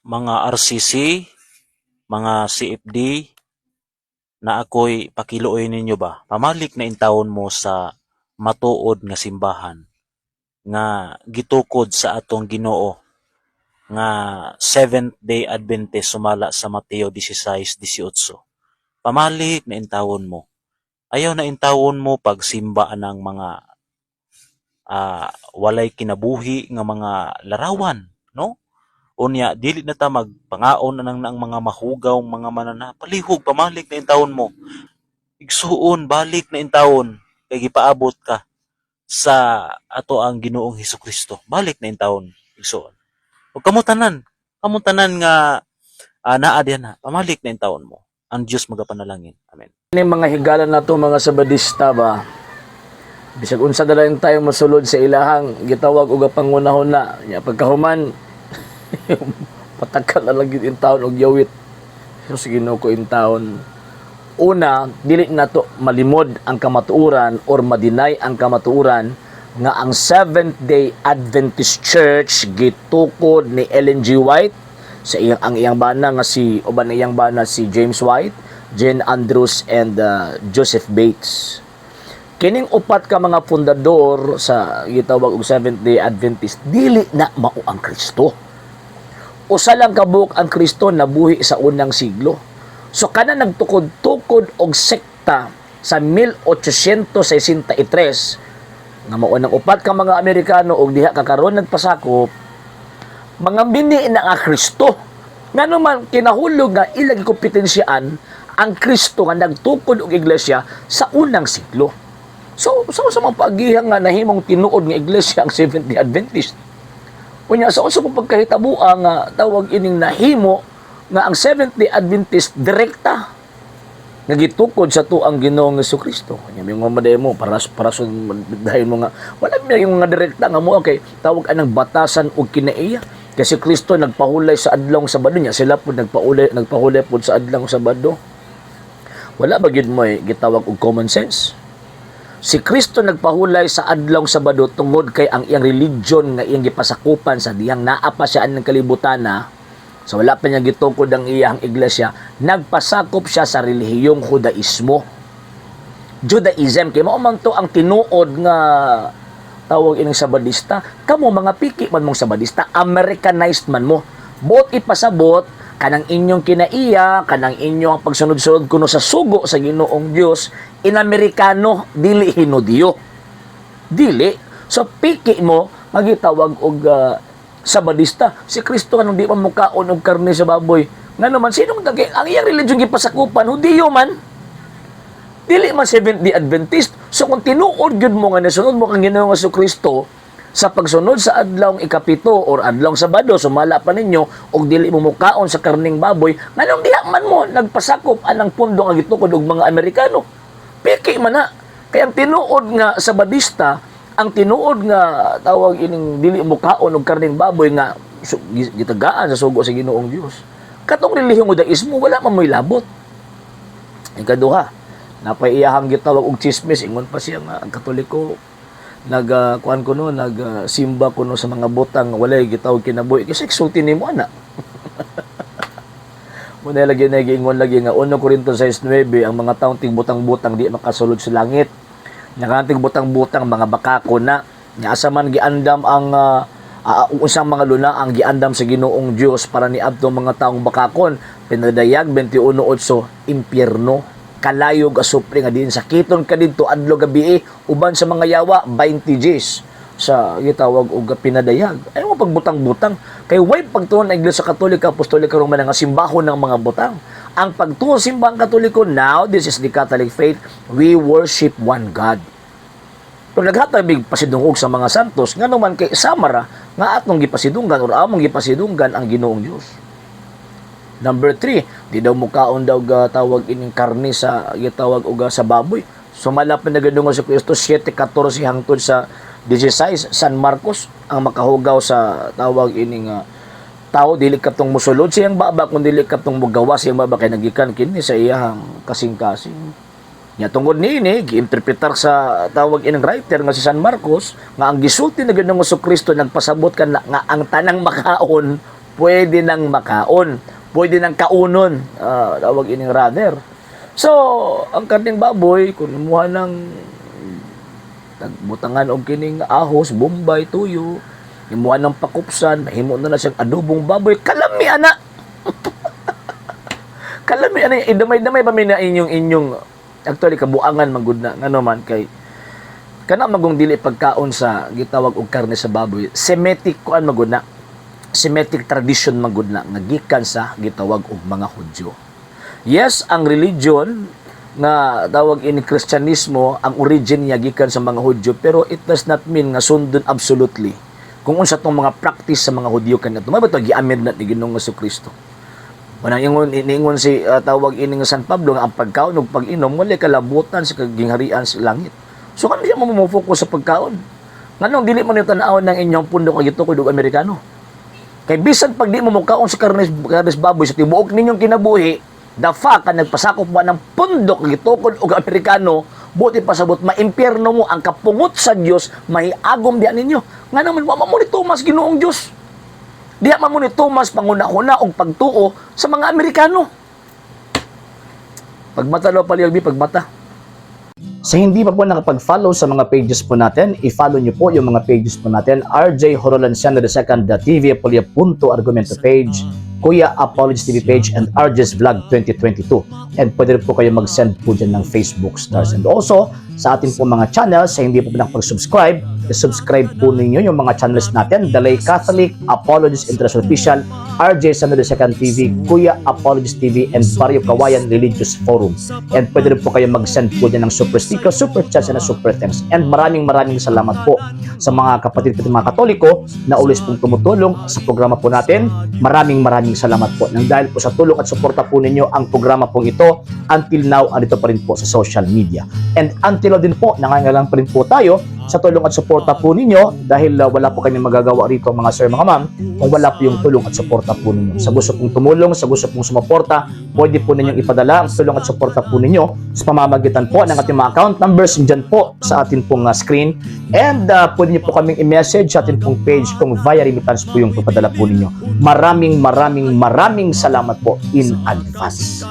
Mga RCC, mga CFD, na ako'y pakiluoy ninyo ba? Pamalik na intawon mo sa matuod nga simbahan nga gitukod sa atong Ginoo nga Seventh Day Adventist sumala sa Mateo 16:18. Pamalik na intawon mo. Ayaw na intawon mo pagsimba anang mga walay kinabuhi nga mga larawan, no? Unya dili na ta magpangaon anang ang mga mahugaw mga manana. Palihog pamalik na intawon mo. Igsuon, balik na intawon kay gipaabot ka sa ato ang Ginoong Hesukristo. Balik na intawon, igsuon. Ug kamo tanan nga naa diyan na, pamalik na intawon mo. Ang Dios magapanalangin. Amen. Ini mga higala na to, mga Sabadista ba? Bisag unsa dalayon tayo mosulod sa ilahang gitawag og pangunahon na nya, pagkahuman patakal na lang gyud intawon og yawit. Jesus, Ginoo ko intawon. Una, dili nato malimod ang kamatuoran or ma-deny ang kamatuoran nga ang Seventh Day Adventist Church gitukod ni Ellen G. White sa iyang ang iyang bana nga si uban iyang bana si James White, Jane Andrews and Joseph Bates. Kining upat ka mga pundador sa gitawag og Seventh Day Adventist, dili na mao ang Kristo. Usa lang kabuok ang Kristo nabuhi sa unang siglo. So kana nagtukod-tukod og sekta sa 1863 nga mao nang upat ka mga Amerikano og diha ka karon nagpasakop, mga bini na nga Kristo. Ngano man kinahulog nga ilang kompetensyaan ang Kristo nga nagtukod og iglesia sa unang siglo? So, sa mga paagihan nga nahimong tinuod nga iglesia ang Seventh-day Adventist? Unya sa unsa pong pagkahitabua nga tawag ining nahimo nga ang Seventh-day Adventist direkta nga gitukod sa tuang Ginoong Kristo? Nya mingon man mo para para dahil mo nga wala may yung mga direkta nga mo kay tawag anang batasan og kinaiya. Kasi Kristo nagpahulay sa adlong Sabado niya, sila pud nagpaulay nagpahulay pud sa adlong Sabado. Wala ba gyud mo gitawag og common sense? Si Kristo nagpahulay sa adlong Sabado tungod kay ang iyang religion nga iyang gipasakupan sa dihang naa pa siya ng kalibutan na so wala pa niya gitukod ang iyang iglesia, nagpasakop siya sa relihiyong Judaismo. Judaism kay mao man to ang tinuod nga tawag ining Sabadista. Kamo mga piki man mong Sabadista, Americanized man mo. Buot ipasabot kanang inyong kinaiya, kanang inyong pagsunod-sunod kuno sa sugo sa Ginoong Dios, inamerikano, dili Hinudiyo. Dili. So piki mo magitawag og Sabadista. Si Kristo anong di man mukaon og karne sa baboy? Ngano man sinong dagi ang iyang religion gipasakupan, Hudiyo man. Dili man Seventh Day Adventist. So kung tinuod gyud mo nga nasunod mo kang Ginoong Kristo sa pagsunod sa adlawng ikapito or adlawng Sabado sumala pa ninyo og dili mo mukaon sa karning baboy, nganong diha man mo nagpasakop anang pundo nga gitukod og mga Amerikano? Piki man na. Kaya ang tinuod nga Sabadista, ang tinuod nga tawag ining dili mukaon og karning baboy nga gitagaan sa sugo sa Ginoong Dios. Katong relihiyong Judaismo, wala man mo'y labot. Ikaduha, napaiyahang gitawag og chismis, ingon pa siya nga ang Katoliko nag kuan kuno, nag simba kuno sa mga butang nga walay gitawag kinabuhi kasi sulti nimo ana. Muna lagi na giingon lagi nga 1 Corinto 6:9, ang mga taong tigbutang-butang di makasulod sa langit. Nya butang-butang mga bakako na. Nya asa man giandam ang usang mga luna ang giandam sa Ginoong Dios para niadto mga taong bakakon? Pinadayag 21:8, impyerno, kalayog asupre nga diin sakiton ka didto adlaw gabi uban sa mga yawa, 20 Gs sa gitawag og pinadayag. Ay mo pagbutang-butang kay way pagtuon ang Iglesia Katolika Apostolika Romana nga simbahon ng mga butang. Ang pagtuon simbahang Katoliko, now this is the Catholic faith, we worship one God. Pero naghatag mig pasidungog sa mga santos, ngano man kay samara nga atong gipasidunggan or among gipasidunggan ang Ginoong Dios. Number 3, di daw mukaon daw ga tawag ining karne sa gitawag og sa baboy. Sumala pa nagadungo sa Kristo 7:14 hangtod sa 16, San Marcos, ang makahugaw sa tawag ining tao dili katong musulod siyang baba kun dili katong mugawas siyang baba kay nagikan kini sa iyahang kasing-kasing. Nya tungod niini giinterpretar sa tawag ining writer nga si San Marcos nga ang gisulti na Ginoong Kristo nagpasabot kan nga ang tanang makaon Pwede nang makaon, pwede nang kaunon, tawag ining rather. So, ang karneng baboy, kung imuha ng nagbutangan og kining ahos, bombay, tuyo, imuha ng pakupsan, mahimo na na siyang adobong baboy, kalami ana. Kalami ana, idamay-damay pa mi na inyong inyong actually kabuangan man gud na, ngano man kay kana magong dili pagkaon sa gitawag og karne sa baboy, Semitic kuan magud na. Semitic tradition magud na nga gikan sa gitawag og mga Hudyo. Yes, ang religion nga tawag ini Kristyanismo, ang origin niya gikan sa mga Hudyo, pero it does not mean nga sundon absolutely kung unsa tong mga practice sa mga Hudyo kanadto. Mao ba to gi-amend na ni Ginoong Kristo. Wanang ingon ingon si tawag ini nga San Pablo nga ang pagkaon ug pag-inom wala kalabutan sa kagingharian sa langit. So kano siya mo focus sa pagkaon? Nganong dili mo ni tan-awon ng inyong pundo kag gitukod og Amerikano? Kay bisan pag di mo mukaon sa karnes karnes baboy sa tibuok ninyong kinabuhi, the fact ka nagpasakop mo ng pundok nga gitukod og Amerikano, buti pasabot maimpyerno mo, ang kapungot sa Dios mahiagom diha ninyo. Ngano man wa man mo ni Thomas Ginoong Dios? Diha man mo ni Thomas panguna-una og pagtuo sa mga Amerikano. Pagmata lo paliyog, pagmata. Sa hindi pa po nakapag-follow sa mga pages po natin, i-follow nyo po yung mga pages po natin. RJ Horolanciano II, The TV Apolia Punto Argumento page, Kuya Apologies TV page, and RJ's Vlog 2022. And pwede rin po kayo mag-send po dyan ng Facebook stars. And also, sa ating po mga channels, sa hindi po nakapag-subscribe, i-subscribe po ninyo yung mga channels natin. The Lay Catholic, Apologies International Official, RJ Sano II TV, Kuya Apologies TV, and Barrio Kawayan Religious Forum. And pwede rin po kayo mag-send po dyan ng super sticker, super chats, and super thanks. And maraming maraming salamat po sa mga kapatid ko, mga Katoliko na always pong tumutulong sa programa po natin. Maraming maraming salamat po. Nang dahil po sa tulong at suporta po ninyo, ang programa pong ito until now andito pa rin po sa social media. And until now din po, nangangailangan pa rin po tayo sa tulong at suporta po ninyo dahil wala po kami magagawa rito, mga sir, mga ma'am, kung wala po yung tulong at suporta po ninyo. Sa gusto pong tumulong, sa gusto pong sumuporta, pwede po ninyong ipadala ang tulong at suporta po ninyo sa pamamagitan po ng ating mga account numbers dyan po sa atin pong screen. And pwede niyo po kaming i-message sa atin pong page kung via remittance po yung papadala po ninyo. Maraming maraming maraming salamat po in advance.